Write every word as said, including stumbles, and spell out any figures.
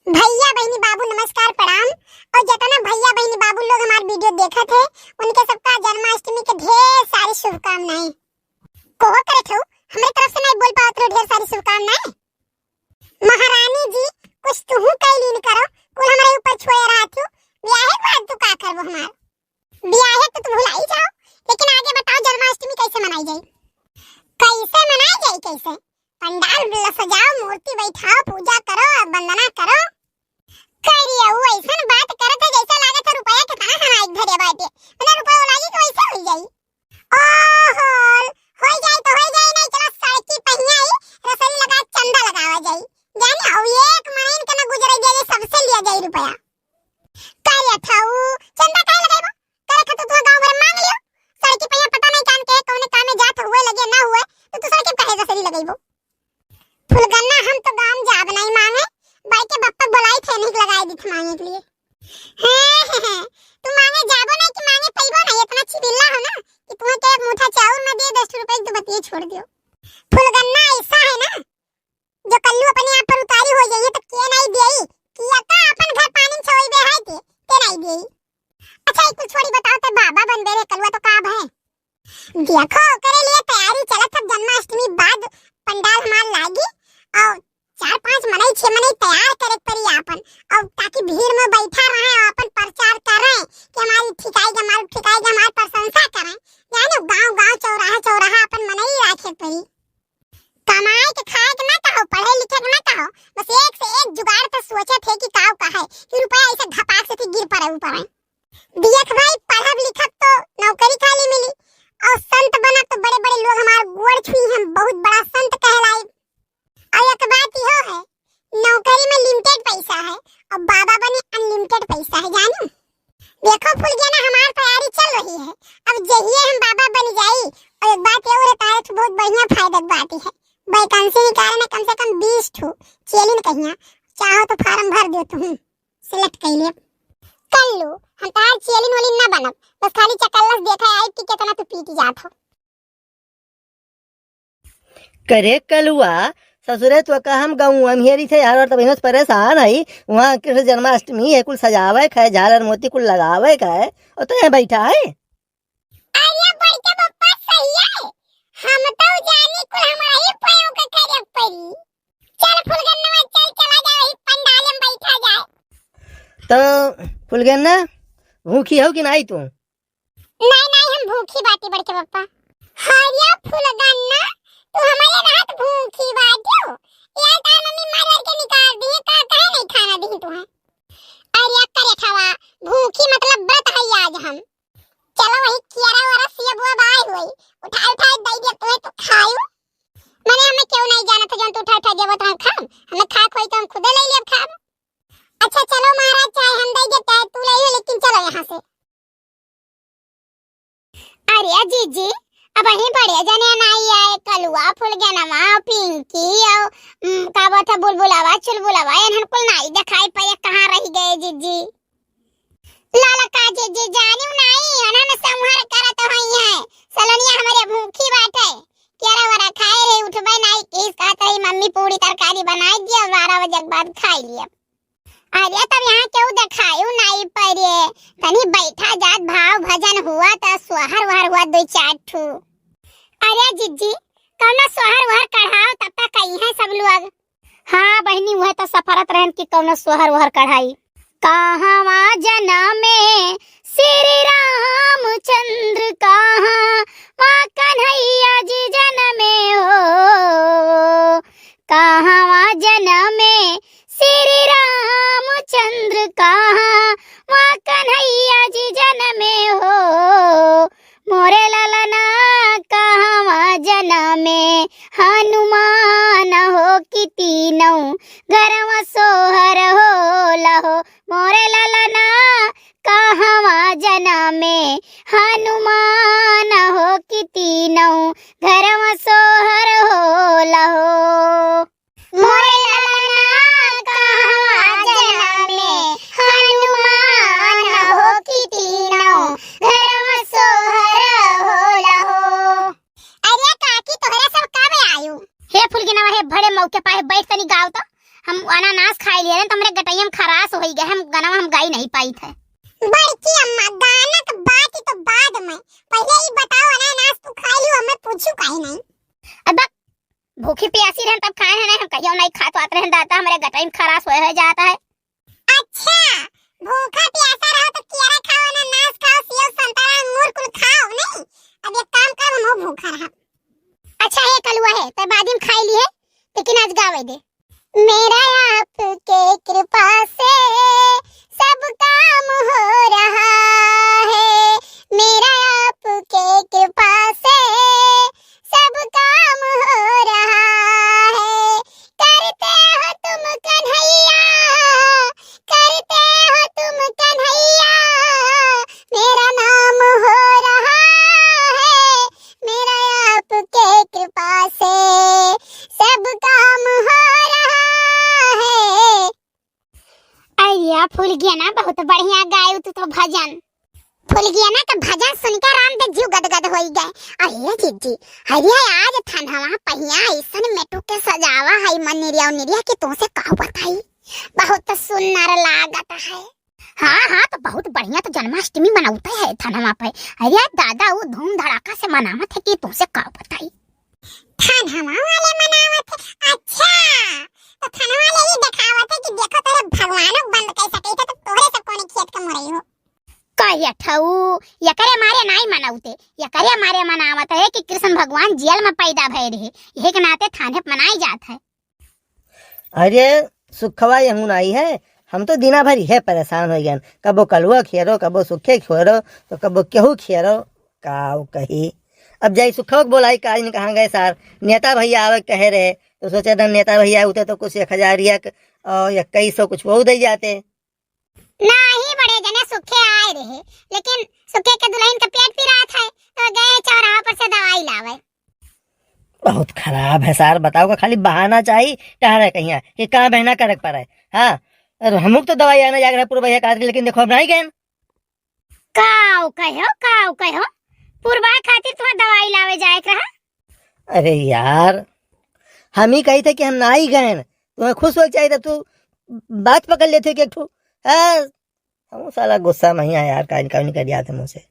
भैया बहिनी बाबू नमस्कार प्रणाम। और जितना भैया बहिनी बाबू लोग हमार video देखत है, उनके सबका जन्माष्टमी के ढेर सारी शुभकामनाएं। कोहो करत हूँ, हमरे तरफ से नहीं बोल पावत रहो ढेर सारी शुभकामनाएं। महारानी जी, कुछ तुहू कैलीन करो, कुल हमरे ऊपर छोड़े रहत हो। ब्याहे के बाद तू का करबो हमार? ब्याहे तो तू भुलाई जाओ, लेकिन आगे बताओ जन्माष्टमी कैसे मनाई जाई? कैसे मनाई जाई, कैसे? पंडाल ल-, सजाओ, मूर्ति बैठाओ, पूजा करो, वंदना करो। करिया, वो ऐसन बात करत है जैसे लागत है रुपया कितना हमारे घरे बाटे। बिना रुपया लागी तो ऐसे हो जाई। ओहो, होई जाई तो होई जाई, नहीं चलो सड़की पहिया ही रसोई लगा चंदा लगावा जाई। जाने हो एक महीन के ना गुजरे दे, सबसे लिया जाई रुपया। करे था ऊ, चंदा काहे लगाइबो? करे था तो तू गाँव भर मांग लियो। सड़की पहिया पता नहीं कान के कौने काम में जात हुए लगे ना हुए, तो तू सड़की काहे रसोई लगाइबो? फुलगन्ना, हम तो गाँव जाब नहीं मांगे, बाई के बप्पा बुलाई थे नहीं लगाए दी थे मांगे के लिए। हैं, हैं, हैं, तू मांगे जाबो नहीं कि मांगे पइबो नहीं, इतना चिबिल्ला हो ना कि तुम्हें के एक मुठा चाउर न दिए, दस रुपए की तो बतिये छोड़ दियो। फुलगन्ना ऐसा है ना, जो कल्लू अपने आप पर उतारी हो जाइए तो के नहीं दिए, कि अका अपन घर पानी में छोड़ दे है के, के नहीं दिए। अच्छा, एक कुछ छोड़ी बताओ, ते बाबा बनबे रे कलुआ तो का है? देखो, ओकरे लिए तैयारी चलत है, जन्माष्टमी बाद पंडाल हमार लागी और चार पांच मनई, छह मनई तैयार करे के पड़ी आपन, और ताकि भीड़ में बैठा रहे और अपन प्रचार करे कि हमारी ठिकाई के, हमारी ठिकाई के, हमारी प्रशंसा करे। जाने गांव गांव, चौराहा चौराहा अपन मनई राखे के पड़ी। कमाए के खाए के ना कहो, पढ़े लिखे के ना कहो, बस एक से एक जुगाड़ तो सोचे थे कि काव का है कि रुपया ऐसे घपाक से गिर पड़े ऊपर है। देख भाई, पढ़ब लिखब तो नौकरी खाली मिली, और संत बनब तो बड़े बड़े लोग हमार गोड़ छुई, हम बहुत बड़ा संत कहलाई। और एक बात इहो है, नौकरी में limited पैसा है और बाबा बनी unlimited पैसा है, जानू। देखो फुलगेना, हमार तैयारी चल रही है, अब जहिए हम बाबा बन जाई, और एक बात ये रहता है, तो बहुत बढ़िया फायदा की बात है, vacancy निकाले में कम से कम बीस ठो चेलिन कहिया, चाहो तो form भर दे तू, select कर ले। कल्लू, हम तहार चेलिन वेलिन ना बनब, बस खाली चकल्लस देखा आई कि कितना तू पीट जात हो। करे कलुआ, ससुरे तो का हम गौवा में हेरी थे यार, और तब इन्हें परेशान है, वहाँ कृष्ण जन्माष्टमी है, कुल सजावे के है, झालर मोती कुल लगावे के है, और तो यहाँ बैठा है। अरे बड़के पप्पा सही है, हम तो जानी कुल हमरा ही पयो के करे पड़ी। चल फुलगन्ना, चल चला जाए, वही पंडाल में बैठा जाए। तो फुलगन्ना, भूखी हो कि नहीं तू? नहीं, नहीं, हम भूखी बाटी बड़के पप्पा। हरिया फुलगन्ना, तू हमारे रात भूखी बाटियो। यार तार मम्मी मार मार के निकाल दी, का काहे नहीं खाना दी तू है? अरे करे खावा, भूखी मतलब व्रत है आज हम। चलो वही कियारा वारा सेब वो बाय हुई, उठा उठा दे दे तुम्हें तो खायू। मने हमें क्यों नहीं जाना था, जौन तू उठा उठा देबो तो हम खाम, हमें खाक होई तो हम खुदे ले लेब खाब। अच्छा चलो महाराज, चाहे हम दे दे चाहे तू ले ले, लेकिन चलो यहाँ से। अरे जीजी, अबहीं बड़े जने नाई आए, कलुआ, फुलगेनवा, पिंकी, और, उम, का बात है, बुलबुलवा, चुलबुलवा, इन्हन कुल नाई दिखाई पड़े, कहाँ रह गए जीजी? लाला का जीजी जानियो नाई, इन्हन संहार करत होई हैं। सलोनिया हमारे भूखी बाटे, केरा वरा खाए रहे, उठबे नाई, किस कहत रही, "मम्मी पूरी तरकारी बनाई दिया, बारह बजे के बाद खाई लिया।" अरे तब यहाँ केहू देखायु नाई पड़े, तनी बैठा जात भाव भजन हुआ त सोहर वहर हुआ दो चार ठू। अरे जिज्जी, कौनो सोहर वहर कढ़ाओ तब तक कही है सब लोग। हाँ बहिनी, वह तो सफरत रहन कि कौनो सोहर वहर कढ़ाई। कहाँ जनमे श्री रामचंद्र, कहाँ कन्हैया जी जनमे हो, कहाँ जनमे श्री रामचंद्र, कहाँ कन्हैया जी जनमे हो। मोरे ललना कहाँ जनमे हनुमान हो, कि तीनों घरवा सोहर होला हो। मोरे ललना कहाँ जनमे हनुमान हो, कि तीनों घरवा सोहर होला हो। मोरे ललना कहाँ जनमे हनुमान हो, कि तीनों घरवा सोहर होला हो। अरे काकी, तोहरा सब कब आयु? हे फुलगेनवा, हे बड़े मौके पाए, बैठ तनी गाओ तो, हम अनानास खाए। ये तो हमरे गटइया में खराश होइ गए, हम गनवा हम गाई नहीं पाइत है। बड़की अम्मा, गाना के बात तो बाद में, पहिले ई बताओ अनानास तू खाई लियो, हमें पूछू काहे नहीं? अब भूखी प्यासी रहन तब खाए हैं, नहीं हम कहियो नहीं खात वात रहन दादा, हमरे गटई में खराश होए हो जात है। अच्छा, भूखा प्यासा रहो तो केरा खाओ, अनानास खाओ, सेव, संतरा, अंगूर कुल खाओ, नहीं? अब एक काम कर, हम भूखा रहा। अच्छा है कलुआ है, तै बाद में खाई ली है, लेकिन आज गावे दे। मेरा आपके कृपा से सब काम हो रहा है, मेरा आपके कृपा से सब काम हो रहा है। करते हो तुम कन्हैया, करते हो तुम कन्हैया, मेरा नाम हो रहा है, मेरा आपके कृपा से सब काम हो रहा है। अरे फुलगियाना, बहुत बढ़िया गायू तू तो भजन। फुलगियाना का भजन सुन के राम के जीव गदगद होई गए। अरे जीजी, अरे आज थनवा पहिया ऐसन मेटू के सजावा है मनिरिया उनिरिया कि तुमसे का बताई, बहुत सुंदर लागत है। हाँ हाँ, तो बहुत बढ़िया तो जन्माष्टमी मनावते है थनवा पे। अरे दादा, वो धूम धड़ाका से मनावत है कि तुमसे का बताई। थनवा वाले मनावत है? अच्छा, तो थनवा वाले ही देखावत है कि देखो तोरे भगवानो बंद कर सके थे, तो तोहरे सब कोने खेत के मुरई हो। कहिया ठऊ, एकरे मारे नाई मनावते, एकरे मारे मनावत है कि कृष्ण भगवान जेल में पैदा भय रहे, यही के नाते थाने मनाई जात है। अरे सुखवा यहूँ नाई है, हम तो दिना भर यह परेशान हो गए, कबो कलुआ खेरो, कबो सुखे खेरो, तो कबो केहू खेरो, काव कही। अब जाई सुखवा के बोलाई, का जानी कहाँ गए सार। नेता भैया आवे कहे रहे, तो सोचे था नेता भैया उते तो कुछ एक हजार एक, और इक्कीस सौ कुछ वो दे जाते। नाही बड़े जने सुखे आए रहे, लेकिन सुखे के दुल्हन के पेट पिरात है, तो गए चौराहा पर से दवाई लावे। बहुत खराब है सार, बताओ का खाली बहाना चाहिए, टहरे कहिया कि कहाँ बहना करे के पड़े। हाँ, और हमको तो दवाई आना जाकर पूरा भैया कहा, लेकिन देखो अब नहीं गए। काव कहो, काव कहो, पुरवा खातिर तुम्हें दवाई लावे जाए के रहा। अरे यार, हम ही कही थे कि हम ना ही गए, तुम्हें खुश हो चाहिए था, तू बात पकड़ लेते कि एक ठो। हाँ, हम साला गुस्सा में ही है यार, काइन काइन कर दिया थे मुझसे।